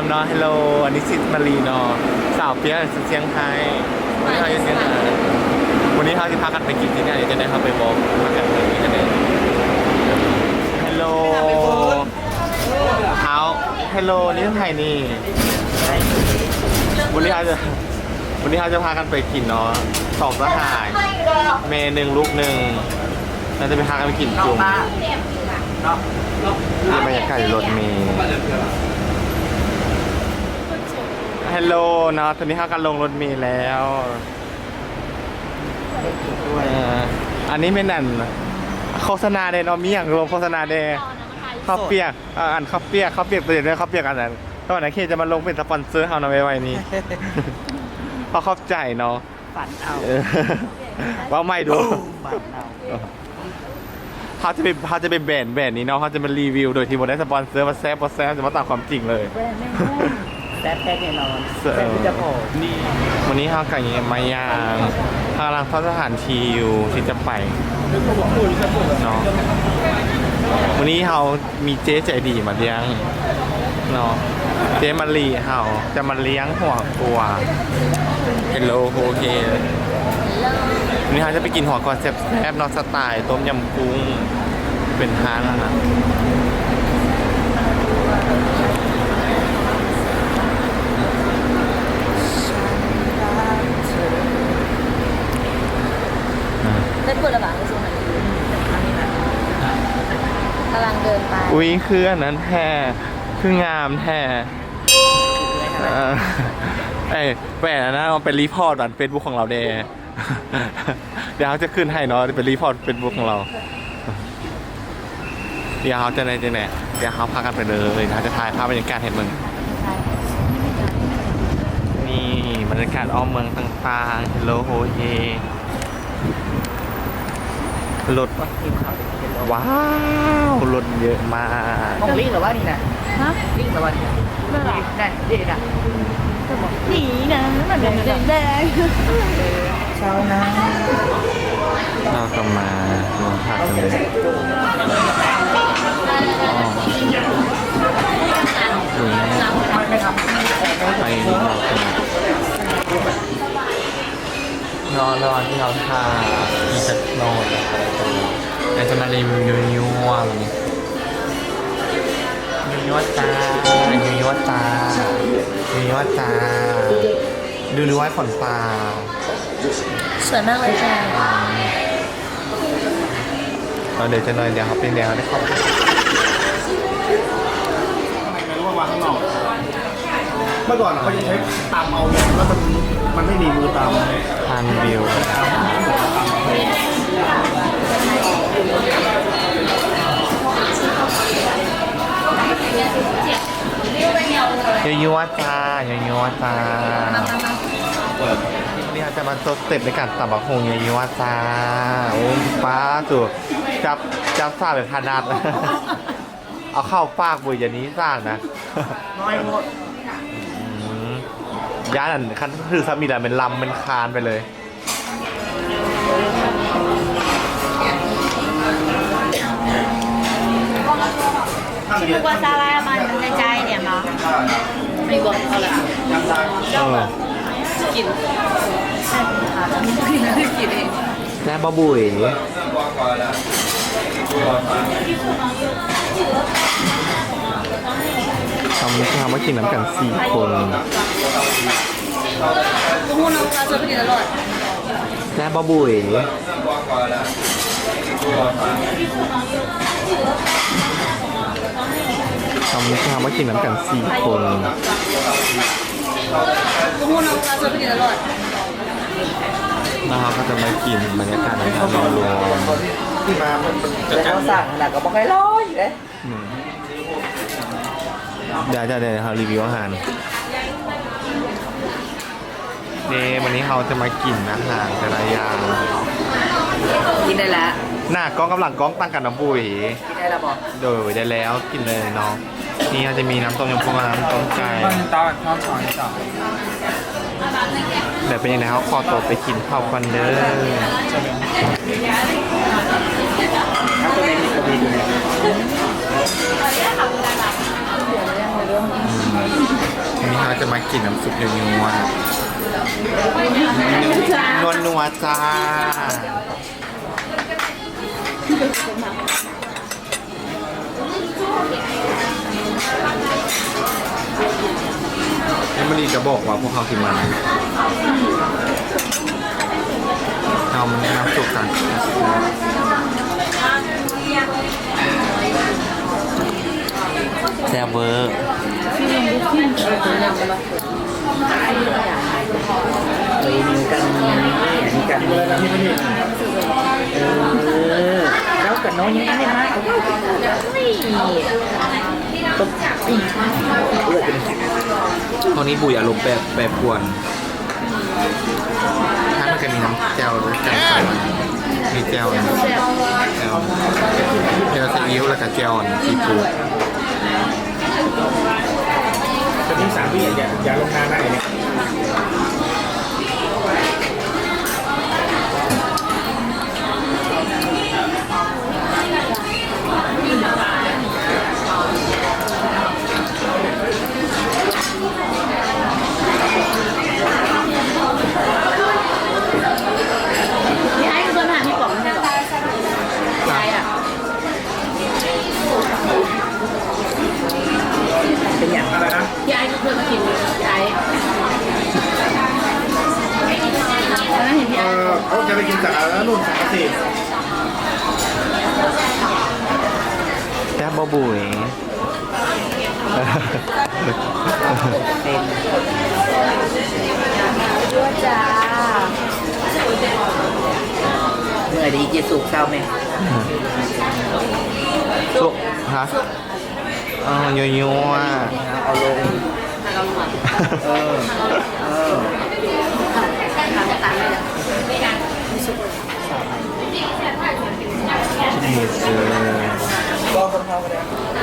ເນາະ ເຮລໂລ ອັນນີ້ຊິມາລີເນາະ ສາວປຽກ ຊຽງໄຮ ມື້ນີ້ເຮົາຢູ່ຊຽງໄຮ ມື້ນີ້ເຮົາຊິພາກັນໄປກິນທີ່ໃດ ຈະໄດ້ເຮົາໄປບອກພາກັນໄປກິນທີ່ໃດ ເຮລໂລ ເຮົາ ເຮລໂລ ນີ້ໃຜນີ້ ມື້ນີ້ເຮົາຈະ ມື້ນີ້ເຮົາຈະພາກັນໄປກິນເນາະ ສອງສະຫາຍ ແມ່ໜຶ່ງ ລູກໜຶ່ງ ໜ້າຈະໄປຫາກັນໄປກິນຈຸ່ມ ນີ້ບັນຍາກາດຢູ່ລົດເມ ເຮລໂລ ເນາະ ຕອນນີ້ເຮົາກໍລົງລົດເມແລ້ວ ເອີ ອັນນີ້ແມ່ນອັນໂຄສະນາເດ້ເນາະ ມີຫຍັງລົງໂຄສະນາແດ່ ເຂົ້າປຽກ ເອີ ອັນເຂົ້າປຽກ ເຂົ້າປຽກ ໂຕດຽວເດີ ເຂົ້າປຽກອັນນັ້ນ ຕອນນັ້ນເຄຈະມາລົງເປັນສະປອນເຊີເຮົານຳໄວໆນີ້ ຂໍຂອບໃຈເນາະ ຝັນເອົາ ເອີ ເວົ້າໃໝ່ດູ ຝັນເອົາ ເຮົາຈະໄປ ເຮົາຈະໄປແບນ ແບນນີ້ເນາະ ເຮົາຈະມາຣີວິວໂດຍທີ່ບໍ່ໄດ້ສະປອນເຊີ ວ່າແຊບບໍ່ແຊບ ເຮົາຈະເວົ້າຕາມຄວາມຈິງເລີຍ ແຊບແທ້ແນ່ນອນ ເອີ ແຊບຄືເຈົ້າຂອງ ນີ້ ມື້ນີ້ເຮົາກໍຍັງມາຍ່າງ ເຮົາກຳລັງເຂົ້າສະຖານທີ່ຢູ່ທີ່ຈະໄປເນາະ ມື້ນີ້ເຮົາມີເຈ້ໃຈດີມາລ້ຽງເນາະ ເຈ້ມາລີເຮົາຈະມາລ້ຽງຫົວຄົວ ເຮລໂລ ໂອເຄ ມື້ນີ້ເຮົາຈະໄປກິນຫົວຄົວແຊບໆເນາະ ສະໄຕລ໌ຕົ້ມຍຳ ກຸ້ງ ເປັນຮ້ານອາຫານ ໄດ້ເປີດແລ້ວຫວາ? ກຳລັງເດີນໄປ ອຸ້ຍ ຄືອັນນັ້ນແທ້ ຄືງາມແທ້ ເອີ ເອີ ແຫວນອັນນັ້ນເອົາໄປຣີພອດອັນເຟສບຸກຂອງລາວແດ່. ດຽວເຮົາຈະຂຶ້ນໃຫ້ເນາະ ໄປຣີພອດເຟສບຸກຂອງລາວ ດຽວເຮົາຈະໄດ້ຈັ່ງໃດ ດຽວເຮົາພາກັນໄປເລີຍ ເຮົາຈະຖ່າຍພາບບັນຍາກາດໃຫ້ເບິ່ງ ນີ້ບັນຍາກາດອ້ອມເມືອງຕ່າງໆ ເຮລໂລ ໂຮເຮ ລົດ ວ້າວ ລົດເຍອະມາກ ຂອງລິງຫຼືວ່ານີ້ນະ? ຮະ? ລິງຫຼືວ່ານີ້ນະ? ນັ້ນເດ້ນະ ນີ້ນະ ມັນແດງໆ ຊາວນາ ເຮົາກໍມາ ມາພັກກັນເລີຍ ໄປ ນອນ ລະຫວ່າງທີ່ເຮົາຖ້າອີກຈັກໜ້ອຍ ແລ້ວຈະມາຣີວິວຍົວໆ ບາດນີ້ ຍົວໆ ຈ້າ ຍົວໆ ຈ້າ ຍົວໆ ຈ້າ ດູໆ ໃຫ້ຂອນຕາ ສວຍມາກເລີຍຄ່ະ ແລ້ວດຽວຈັກໜ້ອຍ ດຽວເຮົາໄປແນວໄດ້ຂອບ เมื่อก่อนเขาจะใช้ตำเอา แล้วมัน มันไม่มีมือตำ ทานวิว ยั่วๆ จ้า ยั่วๆ จ้า นี่เราจะมาทดสเต็ปในการตำบักหุ่ง ยั่วๆ จ้า โอ้ ป๊าด จับ จับสากแบบถนัด เอาเข้าปากบุ๋ย อย่านี้สากนะ น้อยโพด อืม ย่านนั้นคันถือสามีแล้วเป็นลำเป็นคานไปเลย คิดว่าซาร่ามันในใจเนี่ยเนาะ ไม่บอกเขาละ เออ กิน กินเอง แซ่บบ่บุ๋ย เฮา เฮามากินนำกันสี่คน บ่ฮู้เนาะว่าเฮาสิไปกินตลอด แซ่บบ่บุ๋ย เฮา เฮามากินนำกันสี่คน บ่ฮู้เนาะว่าเฮาสิไปกินตลอด แล้วเราก็จะมากินบรรยากาศในร้านรวม ที่มามัน แล้วสั่งขนาดก็บ่ค่อยร้อยอยู่เด้ อืม เดี๋ยว เดี๋ยว เดี๋ยวเฮารีวิวอาหาร นี่ วันนี้เฮาจะมากินอาหารแต่ละอย่าง กินได้แล้ว หน้ากล้องกับหลังกล้องต่างกันนะบุ๋ย กินได้แล้วบ่ โดย ได้แล้ว กินเลยเนาะ นี่เฮาจะมีน้ำต้มยำกุ้งกับน้ำต้มไก่ เดี๋ยวเป็นยังไงเฮาขอตัวไปกินข้าวก่อนเด้อ อืม ເຮົາຈະມາກິນນ້ຳຊຸບນົວໆ ນົວໆ ຈ້າ. ແອມມາຣີກໍບອກວ່າພວກເຮົາຊິມາ ເອົານ້ຳຊຸບກັນ ແຊບເວີ. ເອີຍ ມີການມີ ມີການມີ ເອີ ເຈົ້າກັບນ້ອງຍັງບໍ່ໄດ້ມາ ເຂົາເວົ້າກັນເນາະ. ໂອ້ຍ ຕອນນີ້ບຸ້ຍອາລົມແປ ແປປວນ. ທາງນັ້ນກໍມີນ້ຳແຈ່ວດ້ວຍກັນ ມີແຈ່ວ ແຈ່ວ ແຈ່ວຊີອິ້ວ ແລ້ວກໍແຈ່ວຊີຟູດ. ຕອນນີ້ສາມວິ ຢ່າ ຢ່າລົງນານນະ ອັນນີ້. ຍາຍກໍເພິ່ນຫາມີປອກໃຫ້ບໍ່? ຍາຍອະ ເປັນຫຍັງ? ຍາຍກໍເພິ່ນກິນ ຍາຍ ເອີ ເຂົາຈະໄປກິນສາຂານັ້ນ ສາຂາສີ່. ແຊບບໍ່ບຸ້ຍ? ເປັນ ຍົວຈ້າ. ເມື່ອຍດີເຈສຸກເຊົາແມ່ ສຸກ ຮະ? ອໍ ຍົວໆ ເອົາລົງ ເອີ ເອີ.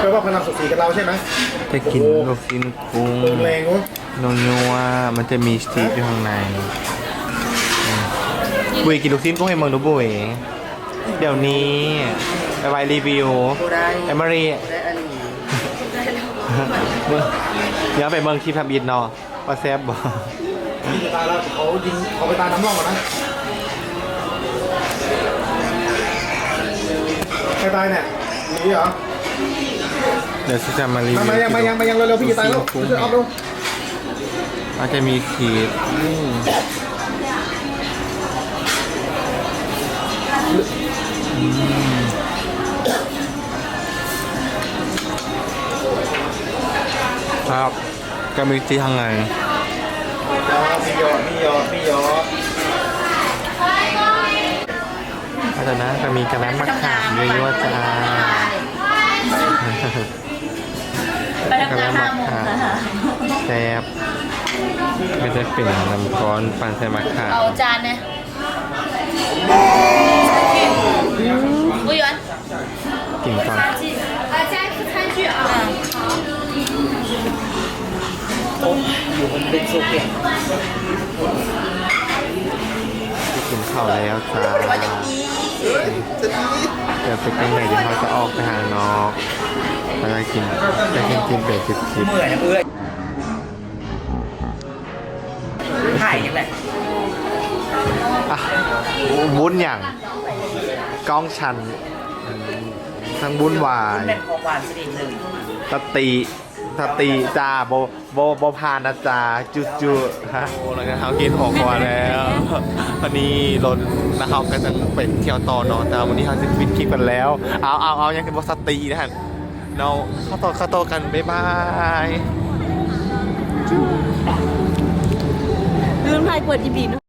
ແປວ່າເພິ່ນນຳສຸກີກັບເຮົາໃຊ່ໄໝ? ຈະກິນລູກຊີ້ນກຸ້ງ ແຮງເນາະ ນົວໆ ມັນຈະມີຊີສຢູ່ຂ້າງໃນ. ບຸ້ຍ ກິນລູກຊີ້ນກຸ້ງໃຫ້ເບິ່ງດູບຸ້ຍ. ດຽວນີ້ ໄປໄວຣີວິວ ບໍ່ໄດ້ ແອມມາຣີ ບໍ່ໄດ້ອາລີ ເບິ່ງ ດຽວໄປເບິ່ງຄລິບທຳອິດເນາະ ວ່າແຊບບໍ່? ຕາຍແລ້ວ ເຂົາກິນ ເຂົາໄປຕາຍນ້ຳຮ່ອງກ່ອນນະ ໃຫ້ຕາຍແນ່ ດີເນາະ. ດຽວຊິຈະມາຣີວິວ ມາ ມາ ມາ ມາ ເລັວໆ ພີ່ຈະຕາຍແລ້ວ ຊ່ວຍເອົາລົງ. ອາດຈະມີຊີສ ອືມ ອືມ ຄັບ ກໍມີຊີສທາງໃນ ມີຢອດ ມີຢອດ ມີຢອດ. ອາຈານນະ ກໍມີກະແລັມໝາກຂາມ ຍົວໆ ຈ້າ. ໄປທຳງານຫ້າໂມງ ແຊບ ກໍຈະເປັນນ້ຳຮ້ອນປັ່ນໃສ່ໝາກຂາມ. ເອົາຈານແດ່ ອືມ ອຸ້ຍ ກິນກ່ອນ ໂອ້ຍ ຢູ່ເປັນສຸກເກະ ໄປກິນເຂົ້າແລ້ວຈ້າ. ດຽວເປັນຈັ່ງໃດ ດຽວເຮົາຈະອອກໄປທາງນອກ ແລ້ວກໍກິນ ໄປກິນ ກິນໄປຈິບໆ. ເມື່ອຍເອື້ອຍ ຖ່າຍຈັ່ງໃດ ອ່ະ ວຸ້ນຫຍັງ ກ້ອງຊັ້ນ ທັງວຸ້ນວາຍ ແມ່ນຂອງຫວານຊະນິດໜຶ່ງ ສະຕິ ສະຕິຈ້າ ບໍ່ ບໍ່ ບໍ່ຜ່ານນະຈ້າ ຈຸໆ. ຮະ ໂອ້ ຫຼັງຈາກເຮົາກິນຫົວຄົວແລ້ວ ຕອນນີ້ລົດນະ ເຮົາກຳລັງໄປທ່ຽວຕໍ່ເນາະ ແຕ່ວ່າມື້ນີ້ເຮົາຊິປິດຄລິບກັນແລ້ວ. ເອົາ ເອົາ ເອົາ ຍັງບໍ່ສະຕິນະ ເຮົາເຂົ້າຕໍ່ ເຂົ້າຕໍ່ກັນ ບາຍບາຍ. ລືມຖ່າຍເປີດອີພີເນາະ.